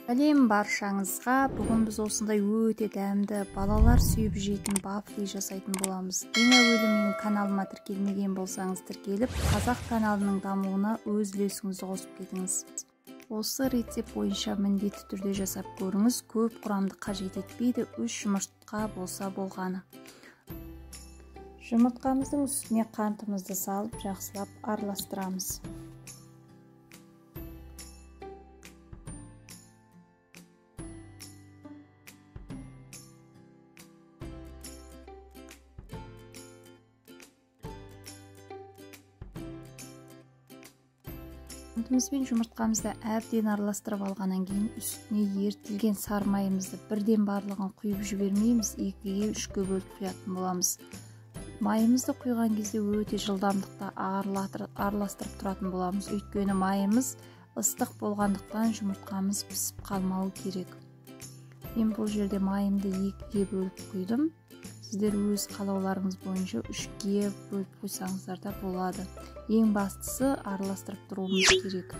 Сәлем баршаңызға. Бүгін біз осындай өте дәмді, балалар сүйіп жейтін вафли жасайтын боламыз. Ең әуелі менің каналыма тіркелмеген болсаңыз тіркеліп, қазақ каналының дамуына өз үлесіңізді қосып кетіңіз. Осы рецепт бойынша міндетті түрде жасап көріңіз. Көп құрамды қажет етпейді, 3 жұмыртқа болса болғаны. Жұмыртқамыздың үстіне қантымызды салып, жақсылап араластырамыз. Қантымыз бен жұмыртқамызды әбден араластырып алғаннан кейін үстіне ерітілген сары майымызды бірден барлығын құйып жібермейміз, 2-ге 3-ке бөліп құятын боламыз. Майымызды құйған кезде өте жылдамдықта араластырып тұратын боламыз, өйткені майымыз ыстық болғандықтан жұмыртқамыз пісіп қалмауы керек. Мен бұл жерде майымды 2-ге бөліп құйдым. Сіздер өз қалауларыңыз бойынша 3-ге бөліп қойсаңыздар да болады. Ең бастысы араластырып тұруымыз керек.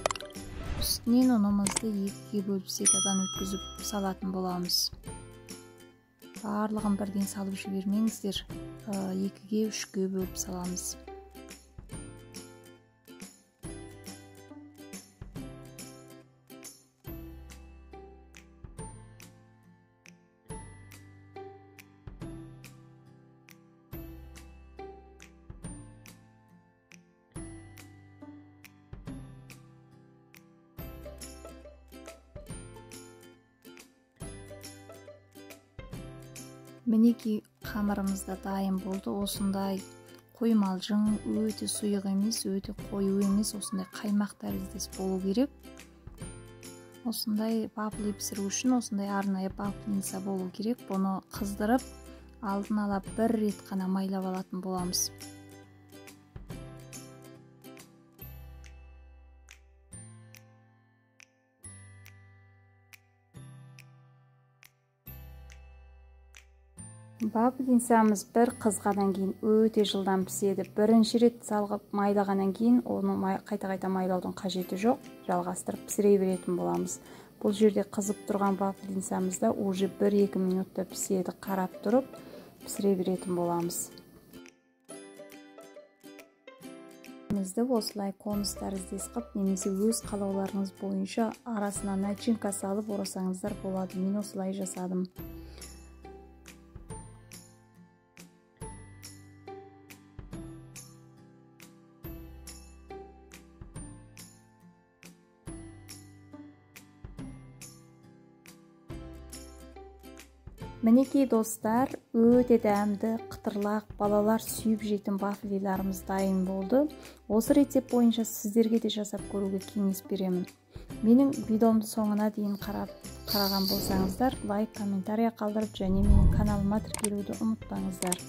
Үстінен ұнымызды 2-ге бөліп сетадан өткізіп салатын боламыз. Барлығын бірден салып жібермеңіздер, 2-ге 3-ге бөліп саламыз. Мінекей қамырымыз да дайын болды. Осындай қоймалжың, өте сұйық емес, өте қою емес, осындай қаймақ тәріздес болу керек. Осындай вафли пісіру үшін осындай арнайы вафлиница болу керек. Бұны қыздырып, алдын ала бір рет қана майлап алатын боламыз. Вафлицамыз бір қызғаннан кейін өте жылдам піседі. Бірінші рет салғып майлағаннан кейін оны қайта-қайта майлаудың қажеті жоқ, жалғастырып пісіре беретін боламыз. Бұл жерде қызып тұрған вафлицамызда уже 1-2 минутта піседі, қарап тұрып пісіре беретін боламыз. Бізді осылай конус тәріздес қып, немесе өз қалауларыңыз бойынша арасына начинка салып орасаңыздар болады. Мен осылай жасадым. Мінекей достар, өте дәмді, қытырлақ, балалар сүйіп жейтін вафлиларымыз дайын болды. Осы рецепт бойынша сіздерге де жасап көруге кеңес беремін. Менің видеомды соңына дейін қараған болсаңыздар, лайк, комментария қалдырып және менің каналыма тіркелуді ұмытпаңыздар.